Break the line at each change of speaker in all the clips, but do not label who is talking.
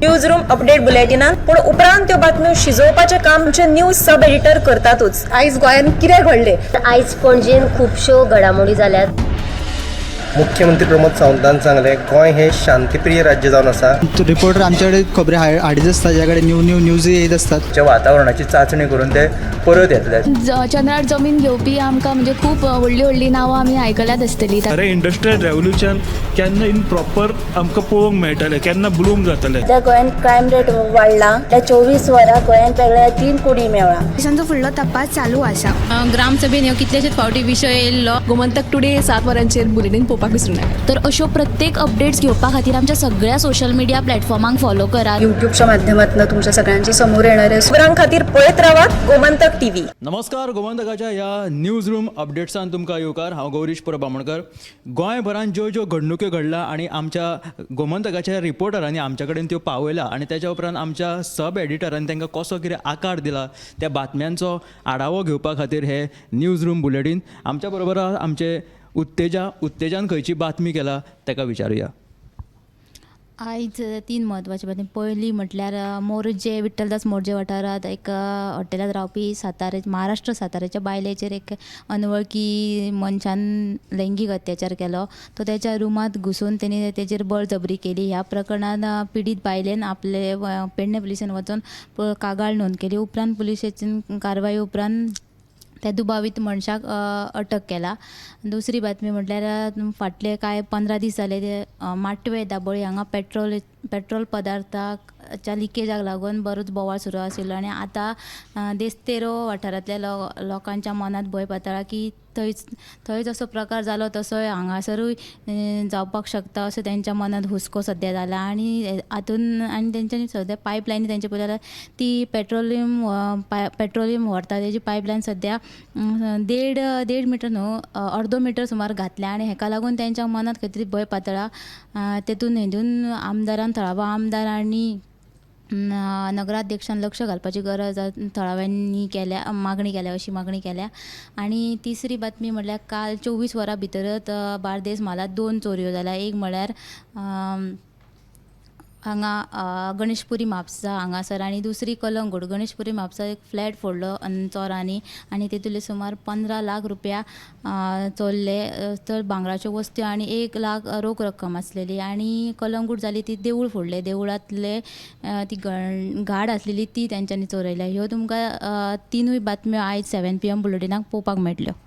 News room update बुलेटिनान. पूण उपरांत त्यो बातम्यो शिजोवपाचें काम आमचे न्यूज सब एडिटर करतातूच.
आयज गोंयांत कितें घडलें?
आयज पणजेन खुबश्यो घडामोडी जाल्यात.
मुख्यमंत्री प्रमोद सावंतान सांगलें, गोंय हें शांतीप्रिय राज्य जावन आसा.
रिपोर्टर आमच्याकडे खबरी हाडीत आसता, ज्या कडेन न्यू न्यू न्यूज येत आसतात.
च्या वातावरणाची चांचणी करून ते परत येतले.
चंद्रार जमीन घेवपी आमकां म्हणजे खूब व्हडलीं व्हडलीं नांवां आमी आयकल्यात आसतलीं.
खरें इंडस्ट्रियल रेवोल्युशन केन्ना इन प्रॉपर आमकां पळोवंक मेळटलें, केन्ना ब्लूम जातलें?
सध्या गोंयांत क्रायम रेट वाडला. त्या 24 वरां गोंयांत वेगळ्या तीन कुडी मेवळा.
पोलिसांचो फुडलो तपास चालू आसा.
ग्रामसभेन ह्यो कितलेशेच फावटी विशय येयल्लो.
गोमंतक टुडे 7 वरांचेर बुलेटीन पळोवपाक विसरूं नाका.
तर अश्यो प्रत्येक अपडेट्स घेवपा खातीर आमच्या सगळ्या सोशल मिडिया प्लॅटफॉर्मांक फॉलो करात.
युट्यूबच्या माध्यमातून तुमच्या सगळ्यांच्या समोर येणार आहे.
खबरां खातीर पळयत रावात गोमंतक टीव्ही.
नमस्कार, गोमंतकाच्या ह्या न्यूज रूम अपडेट्सान तुमकां येवकार. हांव गौरीश परब बामणकर. गोंयभरान ज्यो ज्यो घडणुक्यो घडला आनी आमच्या गोमंतकाच्या रिपोर्टरांनी आमच्या कडेन त्यो पावयला आनी त्याच्या उपरांत आमच्या सब एडिटरान तांकां कसो कितें आकार दिला, त्या बातम्यांचो आढावो घेवपा खातीर हे न्यूज रूम बुलेटीन. आमच्या बरोबर आहा आमचे उत्तेजा. उत्तेजान खंयची बातमी केला ताका विचारुया.
आयज तीन म्हत्वाची बातमी. पयली म्हटल्यार मोरजे, विठ्ठलदास मोरजे वाठारांत एक हॉटेलांत रावपी सातारे, महाराष्ट्र साताऱ्याच्या बायलेचेर एक अनवळखी मनशान लैंगीक अत्याचार केलो. तो त्याच्या रुमांत घुसून तेणी तेजेर बळजबरी केली. ह्या प्रकरणान पिडीत बायलेन आपले पेडणे पुलिसेन वचून कागाळ नोंद केली. उपरांत पुलिशेची कारवाई उपरांत त्या दुबावीत मनशाक अटक केला. दुसरी बातमी म्हटल्यार फाटले कांय 15 दीस जाले ते माटवे दाबोळी हांगा पेट्रोल पदार्थाच्या लिकेजाक लागून बरोच बोवाळ सुरू आशिल्लो आनी आतां देस्तेरो वाठारांतल्या लोकांच्या मनांत भंय पातळ्ळा की थंयच थंय जसो प्रकार जालो तसोय हांगासरूय जावपाक शकता असो तेंच्या मनांत हुस्को सद्या जाला. आनी हातून आनी तेंच्यांनी सद्या पायपलायनी तेंचे पळय ती पेट्रोलियम व्हरता तेजी पायपलायन सद्या देड देड मिटर न्हू, अर्दो मिटर सुमार घातल्या आनी हेका लागून तेंच्या मनांत खंय तरी भंय पातळ्ळा. तेतून हेतून आमदारान, थळावो आमदार आनी नगराध्यक्षान लक्ष घालपाची गरज थळाव्यांनी केल्या, मागणी केल्या, अशी मागणी केल्या. आनी तिसरी बातमी म्हळ्यार काल 24 वरां भितरच बार्देस म्हालांत दोन चोरयो जाल्या. एक म्हळ्यार हांगा गणेशपुरी म्हापसा हांगासर आनी दुसरी कलंगूट. गणेशपुरी म्हापसा एक फ्लॅट फोडलो चोरांनी आनी तेतुले सुमार 15 लाख रुपया चोरले. तर भांगराच्यो वस्तू आनी 1 लाख रोख रक्कम आसलेली. आनी कलंगूट जाली ती देवूळ फोडलें. देवळांतले ती घाड आसलेली ती तेंच्यांनी चोरयल्या. ह्यो तुमकां तिनूय बातम्यो आयज 7 PM बुलेटिनाक पळोवपाक मेळटल्यो.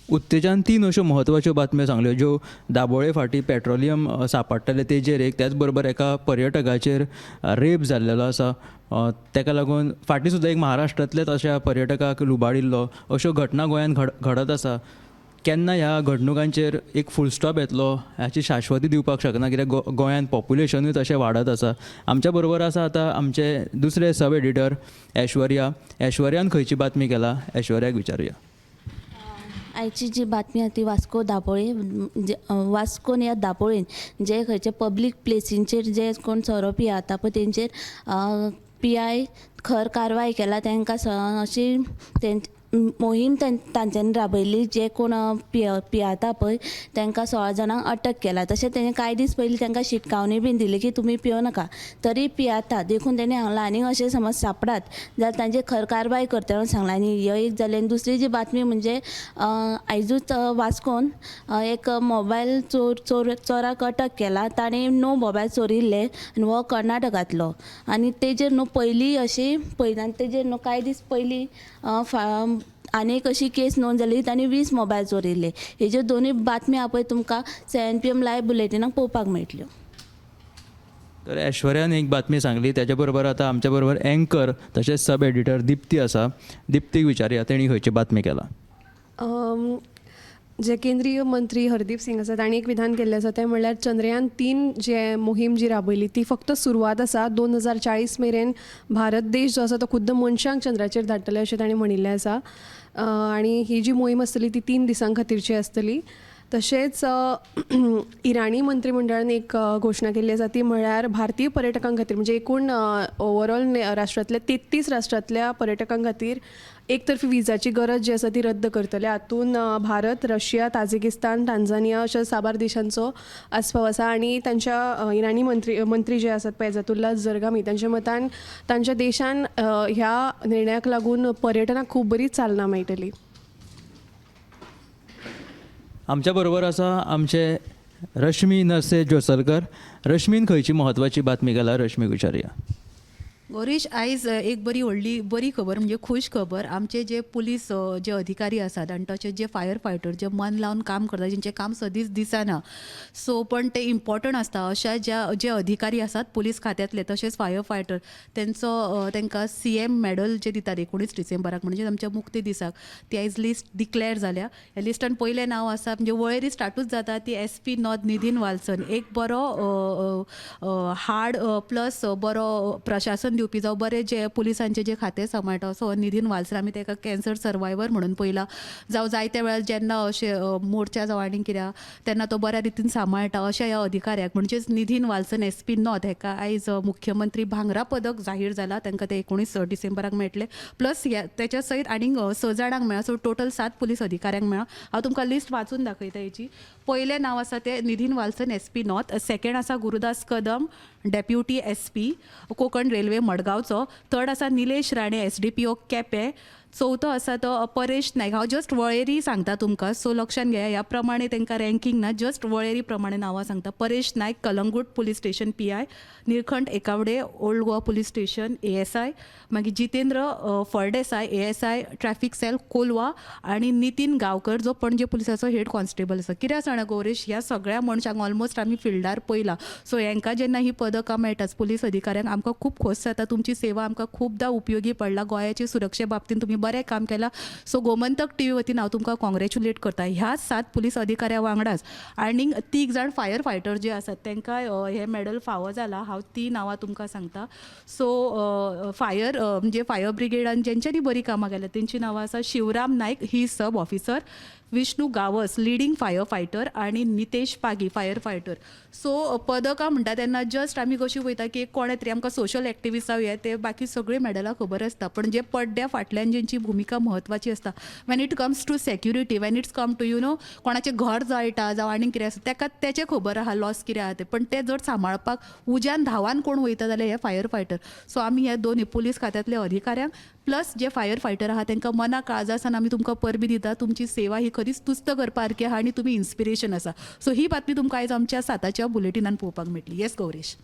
उत्तेजान तीन अश्यो म्हत्वाच्यो बातम्यो सांगल्यो, ज्यो दाबोळे फाटीं पेट्रोलियम सांपडटलें तेजेर एक, त्याच बरोबर एका पर्यटकाचेर रेप जाल्लेलो आसा, तेका लागून फाटीं सुद्दां एक महाराष्ट्रांतल्याच अशा पर्यटकाक लुबाडिल्लो. अश्यो घटना गोंयांत घडत आसा. केन्ना ह्या घडणुकांचेर एक फूल स्टॉप येतलो हाची शाश्वती दिवपाक शकना, कित्याक गोंयांत पॉप्युलेशनूय तशें वाडत आसा. आमच्या बरोबर आसा आतां आमचे दुसरे सब एडिटर ऐश्वर्या. ऐश्वर्यान खंयची बातमी केला, ऐश्वर्याक विचारुया.
आयची जी बातमी आसा ती वास्को दाबोळे, वास्कोन ह्या दाबोळेन जे खंयचे पब्लीक प्लेसींचेर जे कोण सोरो पियाता पळय तेंचेर पीआय खर कारवाय केला. तांकां अशी मोहीम तांच्यांनी राबयली. जे कोण पियाता पळय तांकां 16 जाणांक अटक केला. तशें तेणें कांय दीस पयलीं तांकां शिटकावणी बीन दिली की तुमी पियो नाका, तरी पियाता. देखून तेणी सांगलां आनीक अशें समज सापडात जाल्यार तांचेर खर कारवाय करतले म्हणून सांगलां. आनी ही एक जाली. आनी दुसरी जी बातमी म्हणजे आयजूच वास्कोन एक मोबायल चोर चोर चोराक अटक केला. ताणें णव मोबायल चोरिल्ले आनी हो कर्नाटकांतलो आनी तेजेर न्हू पयलीं अशी पयलीं आनी तेजेर न्हू कांय दीस पयलीं आनी एक अशी केस नोंद जाली, तांणी 20 मोबायल चोरिल्ले. हेज्यो दोनूय बातमी आहा पळय तुमकां 7 PM live बुलेटिनाक पळोवपाक मेळटल्यो.
तर ऐश्वर्यान एक बातमी सांगली. त्याच्या बरोबर आतां आमच्या बरोबर एंकर तशेंच सब एडिटर दिप्ती आसा. दिप्तीक विचारुया तेणी खंयची बातमी केला.
जे केंद्रीय मंत्री हरदीप सिंग आसा तांणी एक विधान केल्लें आसा, तें म्हणल्यार चंद्रयान 3 जे मोहीम जी राबयली ती फक्त सुरवात आसा. 2040 मेरेन भारत देश जो आसा तो खुद्द मनशांक चंद्राचेर धाडटले अशें तांणी म्हणिल्लें आसा. आनी ही जी मोहीम आसतली ती 3 दिसां खातीरची आसतली. तशेंच इराणी मंत्रीमंडळान एक घोशणा केल्ली आसा ती म्हळ्यार भारतीय पर्यटकां खातीर, म्हणजे एकूण ओवरऑल राष्ट्रांतल्या 33 राष्ट्रांतल्या पर्यटकां खातीर एक तर्फी विजाची गरज जी आसा ती रद्द करतले. हातूंत भारत, रशिया, ताजिकिस्तान, टांझानिया अशा साबार देशांचो आस्पाव आसा. आनी तांच्या इराणी मंत्री जे आसात पळय एजातुल्ला जरगामी, तांच्या मतान तांच्या देशान ह्या निर्णयाक लागून पर्यटनाक खूब बरी चालना मेळटली.
आमच्या बरोबर आसा आमचे रश्मी नरसे जोसलकर. रश्मीन खंयची म्हत्वाची बातमी घाला, रश्मी विचारया.
गौरीश, आयज एक बरी व्हडली बरी खबर, म्हणजे खूश खबर. आमचे जे पुलीस जे अधिकारी आसात आनी तशेंच जे फायर फायटर जे मन लावन काम करता, जेंचें काम सदींच दिसना सो पण ते इम्पॉर्टंट आसता, अशा ज्या जे अधिकारी आसात पुलीस खात्यांतले तशेंच फायर फायटर, तेंचो तांकां CM medal जे दितात 19 डिसेंबराक, म्हणजे आमच्या मुक्ती दिसाक, ती आयज लिस्ट डिक्लेअर जाल्या. ह्या लिस्टान पयलें नांव आसा, म्हणजे वळेरी स्टार्टूच जाता ती SP north Nitin Walson, एक बरो हार्ड प्लस बरो प्रशासन दिवपी जावं बरें जे पुलिसांचें जे खातें सांबाळटा असो निधीन वाल्सन. आमी ताका कॅन्सर सर्वायवर म्हणून पळयला, जावं जायत्या वेळार जेन्ना अशें मोर्चा जावं आनी कितें तेन्ना तो बऱ्या रितीन सांबाळटा. अशा ह्या अधिकाऱ्याक म्हणजेच निधीन वाल्सन SP north हेका आयज मुख्यमंत्री भांगरा पदक जाहीर जाला. तांकां ते 19 डिसेंबराक मेळटलें. प्लस ह्या तेच्या सयत आनीक 6 जाणांक मेळ्ळा, सो टोटल 7 पुलीस अधिकाऱ्यांक मेळ्ळा. हांव तुमकां लिस्ट वाचून दाखयता हेची. पयलें नांव आसा तें Nidhin Walson SP north, second आसा Gurudas Kadam deputy SP Konkan railway मडगांवचो, थर्ड आसा निलेश राणे SDPO Quepem, चवथो आसा तो परेश नायक. हांव जस्ट वळेरी सांगता तुमकां, सो लक्षान घेया, ह्या प्रमाणे तांकां रँकींग ना, जस्ट वळेरी प्रमाणे नांवां सांगता. Paresh Naik Calangute police station PI, Nilkanth Ekawade old Goa police station ASI, मागीर Jitendra Phaldesai ASI traffic cell Colva, आनी नितीन गांवकर जो पणजे पुलिसाचो हेड कॉन्स्टेबल आसा. कितें आसा जाणा गौरेश, ह्या सगळ्या मनशांक ऑलमोस्ट आमी फिल्डार पळयला, सो हेंकां जेन्ना ही पदकां मेळटात पुलीस अधिकाऱ्यांक, आमकां खूब खोस जाता. तुमची सेवा आमकां खुबदां उपयोगी पडला, गोंयाची सुरक्षे बाबतींत तुमी बरें काम केलां. सो गोमंतक टीव्ही वतीन हांव तुमकां कॉंग्रेच्युलेट करता. ह्या 7 पुलीस अधिकाऱ्यां वांगडाच आनीक 3 जाण फायर फायटर जे आसात तांकां हें मेडल फावो जाला. हांव ती नांवां तुमकां सांगता. सो फायर म्हणजे फायर ब्रिगेडान जेंच्यांनी बरीं कामां केल्या तेंची नांवां आसा Shivram Naik he sub officer, Vishnu Gawas leading fire fighter, आनी Nitesh Pagi fire fighter. So पदकां म्हणटा तेन्ना जस्ट आमी कशी वयता की कोणें तरी आमकां सोशल एक्टिविस्ट जावं हे ते बाकी सगळीं मेडलां खबर आसता, पण जे पड्ड्या फाटल्यान जेंची भुमिका म्हत्वाची आसता when it comes to security, when it's come to you know कोणाचें घर जळटा जावं आनी कितें आसा ताका तेचें खबर आहा लॉस कितें आहा तें, पण तें जर सांबाळपाक उज्यान धांवान कोण वयता जाल्यार हे फायर फायटर. सो आमी ह्या दोनूय पुलीस खात्यांतल्या अधिकाऱ्यांक प्लस जे फायर फायटर आहा तांकां मना काळजा सावन आमी तुमकां परबी दिता. तुमची सेवा ही खरीच तुस्त करपा सारकी आहा आनी तुमी इन्स्पिरेशन आसा. सो ही बातमी तुमकां आयज आमच्या 7च्या बुलेटिनान पळोवपाक मेळटली. येस गौरेश.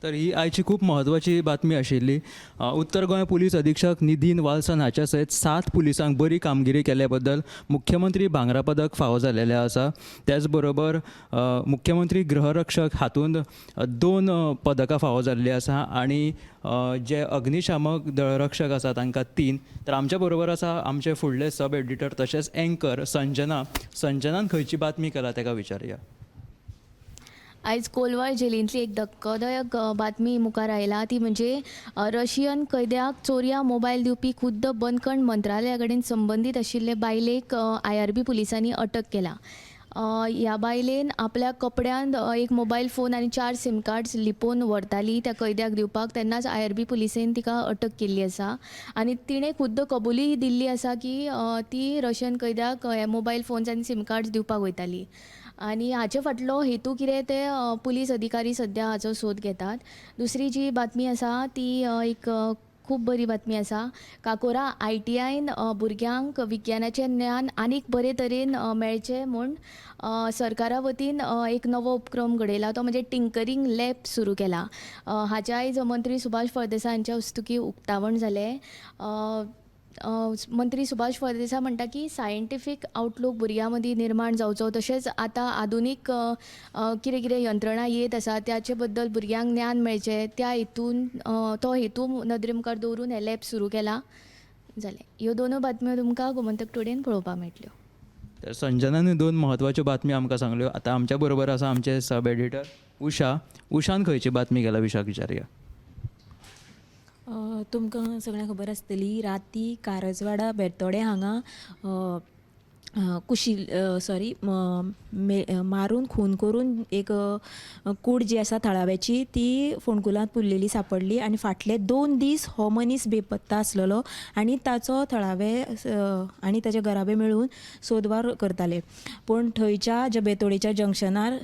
तर ही आयची खूब म्हत्वाची बातमी आशिल्ली. उत्तर गोंय पुलीस अधीक्षक निधीन वाल्सन हाच्या सयत 7 पुलिसांक बरी कामगिरी केल्या बद्दल मुख्यमंत्री भांगरा पदक फावो जालेलें आसा. त्याच बरोबर मुख्यमंत्री गृहरक्षक हातूंत 2 पदकां फावो जाल्लीं आसा आनी जे अग्निशामक दळरक्षक आसा तांकां 3. तर आमच्या बरोबर आसा आमचे फुडले सब एडिटर तशेंच एंकर संजना. संजनान खंयची बातमी केला ताका विचारया.
आयज कोलवाळ जेलींतली एक धक्कोदायक बातमी मुखार आयला, ती म्हणजे रशियन कैद्याक चोरया मोबायल दिवपी खुद्द बंदखण मंत्रालया कडेन संबंदीत आशिल्ले बायलेक IRB पुलिसांनी अटक केला. ह्या बायलेन आपल्या कपड्यांत एक मोबायल फोन आनी 4 सिम कार्ड्स लिपोवन व्हरताली त्या कैद्याक दिवपाक, तेन्नाच IRB पुलिसेन तिका अटक केल्ली आसा आनी तिणें खुद्द कबुली दिल्ली आसा की ती रशियन कैद्याक हे मोबायल फोन्स आनी सिम कार्ड्स दिवपाक वयताली. आनी हाचे फाटलो हेतू कितें ते पुलीस अधिकारी सद्या हाचो सोद घेतात. दुसरी जी बातमी आसा ती एक खूब बरी बातमी आसा. काकोरा ITIन भुरग्यांक विज्ञानाचें ज्ञान आनीक बरे तरेन मेळचें म्हूण सरकारा वतीन एक नवो उपक्रम घडयला, तो म्हणजे टिंकरींग लॅब सुरू केला. हाचें आयज मंत्री सुभाष फळदेसाय हांच्या हस्तुकीं उक्तावण जालें. मंत्री सुभाष फळदेसाय म्हणटा की सायंटिफीक आवटलूक भुरग्यां मदीं निर्माण जावचो, तशेंच आतां आधुनीक कितें कितें यंत्रणा येत आसा त्याचे बद्दल भुरग्यांक ज्ञान मेळचें, त्या हेतून तो हेतू नदरे मुखार दवरून हें लॅब सुरू केला. जालें, ह्यो दोनूय बातम्यो तुमकां गोमंतक टुडेन पळोवपाक मेळटल्यो.
तर संजनान 2 म्हत्वाच्यो बातम्यो आमकां सांगल्यो. आतां आमच्या बरोबर आसा आमचे सब एडिटर उषा. उषान खंयची बातमी केला उषाक विचारया.
तुमकां सगळ्यांक खबर आसतली, राती कारजवाडा बेतोडे हांगा कुशी सॉरी मारून खून करून एक कूड जी आसा थळाव्याची ती फोंडकुलांत पुरलेली सांपडली आनी फाटले 2 दीस हो मनीस बेपत्ता आसलेलो आनी ताचो थळावे आनी ताचे घराबे मेळून सोदवावर करताले. पूण थंयच्या जे बेतोडेच्या जंक्शनार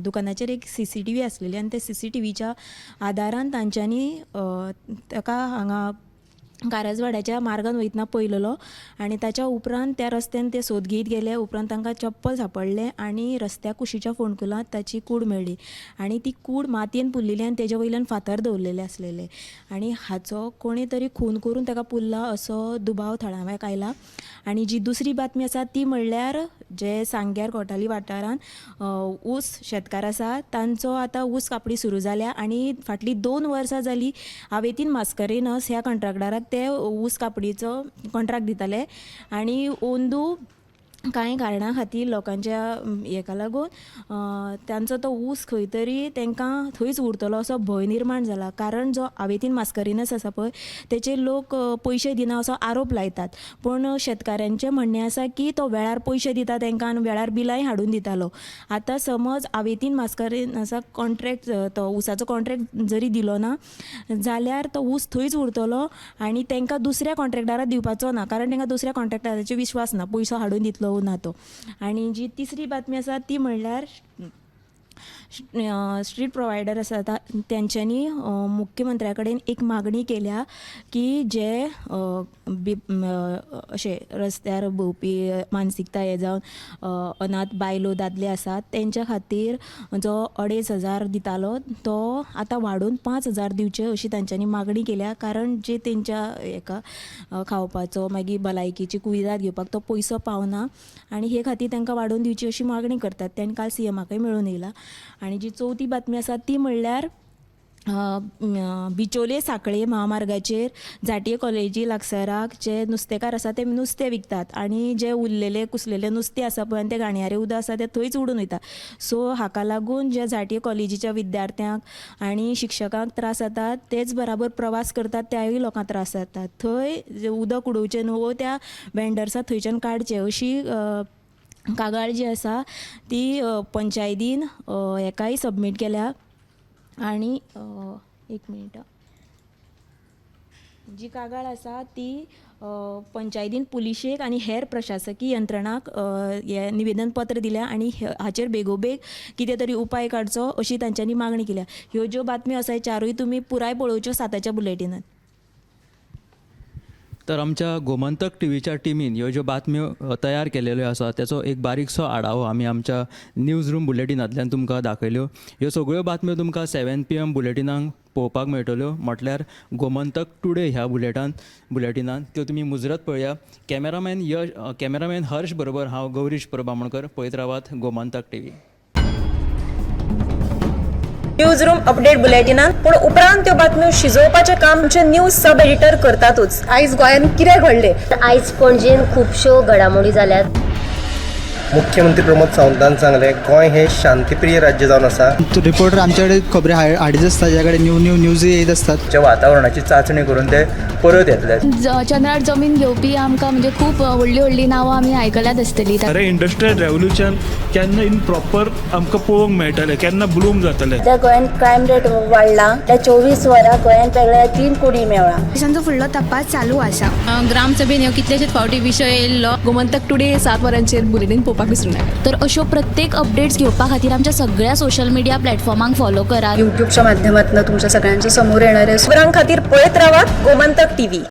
दुकानाचेर एक CCTV आसलेली आनी त्या CCTVच्या आदारान तांच्यांनी ताका हांगा कारजवाड्याच्या मार्गान वयतना पळयलेलो आनी ताच्या उपरांत त्या रस्त्यान ते सोद घेयत गेले. उपरांत तांकां चप्पल सांपडलें आनी रस्त्या कुशीच्या फोंडकुलांत ताची कूड मेळ्ळी आनी ती कूड मातयेन पुरलेली आनी तेजे वयल्यान फातर दवरलेले आसलेले आनी हाचो कोणी तरी खून करून ताका पुरला असो दुबाव थळाव्याक आयला. आनी जी दुसरी बातमी आसा ती म्हणल्यार जे सांग्यार कोटाली वाठारांत ऊस शेतकार आसा तांचो आतां ऊस कापणी सुरू जाल्या आनी फाटलीं 2 वर्सां जालीं आवेतीन मास्करेनस ह्या कंट्राक्टराक ते ऊस कापणीचो कॉन्ट्राक्ट दिताले आनी अंदू कांय कारणां खातीर लोकांच्या हेका लागून तांचो तो ऊस खंय तरी तांकां थंयच उरतलो असो भंय निर्माण जाला. कारण जो आवेतीन मास्करेनस आसा पळय तेचेर लोक पयशे दिना असो आरोप लायतात, पूण शेतकाऱ्यांचें म्हणणें आसा की तो वेळार पयशे दिता तांकां आनी वेळार बिलांय हाडून दितालो. आतां समज आवेतीन मास्करेनसाक कॉन्ट्रेक्ट तो ऊसाचो कॉन्ट्रेक्ट जरी दिलो ना जाल्यार तो ऊस थंयच उरतलो आनी तांकां दुसऱ्या कॉन्ट्रेक्टराक दिवपाचो ना, कारण तांकां दुसऱ्या कॉन्ट्रेक्टराचेर विश्वास ना पयसो हाडून दितलो ना तो. आनी जी तिसरी बातमी आसा ती म्हणल्यार स्ट्रीट प्रोवायडर आसा तेंच्यांनी मुख्यमंत्र्या कडेन एक मागणी केल्या की जे अशे रस्त्यार भोंवपी मानसिकता हे जावन अनाथ बायलो दादले आसात तेंच्या खातीर जो 2500 दितालो तो आतां वाडोवन 5000 दिवचे अशी तांच्यांनी मागणी केल्या. कारण जे तेंच्या हेका खावपाचो मागीर भलायकेची कुयदाद घेवपाक तो पयसो पावना आनी हे खातीर तांकां वाडोवन दिवची अशी मागणी करतात. तेणें काल CMाकय मेळून येयला. आनी जी चवथी बातमी आसा ती म्हणल्यार बिचोले सांखळे महामार्गाचेर झांटये कॉलेजी लागसराक जे नुस्तेकार आसा ते नुस्तें विकतात आनी जे उरलेले कुसलेले नुस्तें आसा पळय आनी ते घाणयारें उदक आसा तें थंयच उडून वयता. सो हाका लागून जे झांटये कॉलेजीच्या विद्यार्थ्यांक आनी शिक्षकांक त्रास जातात, तेच बराबर प्रवास करतात त्याय लोकांक त्रास जातात. थंय उदक उडोवचें न्हू, त्या वेंडर्साक थंयच्यान काडचें अशी कागाळ जी आसा ती पंचायतीन हेकाय सबमीट केल्या. आनी एक मिनट, जी कागाळ आसा ती पंचायतीन पुलिशेक आनी हेर प्रशासकी यंत्रणाक हें निवेदन पत्र दिल्या आनी हाचेर बेगोबेग कितें तरी उपाय काडचो अशी तांच्यांनी मागणी केल्या. ह्यो ज्यो बातम्यो आसा चारूय तुमी पुराय पळोवच्यो 7च्या बुलेटिनान.
तर आमच्या गोमंतक टीव्हीच्या टिमीन ह्यो ज्यो बातम्यो तयार केलेल्यो आसा त्याचो एक बारीकसो आढावो आमी आमच्या न्यूज रूम बुलेटिनांतल्यान तुमकां दाखयल्यो. ह्यो सगळ्यो बातम्यो तुमकां 7 PM बुलेटिनांक पळोवपाक मेळटल्यो, म्हटल्यार गोमंतक टुडे ह्या बुलेटिनान त्यो तुमी मुजरत पळया. कॅमेरामॅन हर्ष बरोबर हांव गौरीश परब आमोणकर. पळयत रावात Gomantak TV.
News room update बुलेटिनान पूण उपरांत त्यो बातम्यो शिजोवपाचें काम आमचे न्यूज सब एडिटर करतातूच.
आयज गोंयांत कितें घडलें,
आयज पणजेन खुबश्यो घडामोडी जाल्यात.
मुख्यमंत्री प्रमोद सावंतान सांगलें गोंय हें शांतीप्रिय राज्य जावन आसा.
रिपोर्टर आमचे कडेन खबरी हाडीत आसता, ज्या कडेन न्यू न्यू न्यूज येत आसतात.
वातावरणाची चांचणी करून ते परत येतले.
चंद्रार जमीन घेवपी आमकां म्हणजे खूब व्हडली व्हडली नांवां आमी आयकल्यात आसतली.
अरे इंडस्ट्रियल रेवोल्युशन केन्ना इन प्रॉपर आमकां पळोवंक मेळटलें, केन्ना ब्लूम जातलें.
सध्या गोंयांत क्रायम रेट वाडला. त्या 24 वरां गोंयांत वेगळ्या 3 कुडी मेळ्ळा.
पोलिसांचो फुडलो तपास चालू आसा.
ग्रामसभेन ह्यो कितलेशेच फावटी विशय येयल्लो.
गोमंतक टुडे 7 वरांचेर बुलेटीन पळोवपाक विसरूं नाका.
तर अश्यो प्रत्येक अपडेट्स घेवपा खातीर आमच्या सगळ्या सोशल मिडिया प्लॅटफॉर्मांक फॉलो करात.
यूट्यूबच्या माध्यमातून तुमच्या सगळ्यांच्या समोर येणारे
खबरां खातीर पळयत रावात गोमंतक टीव्ही.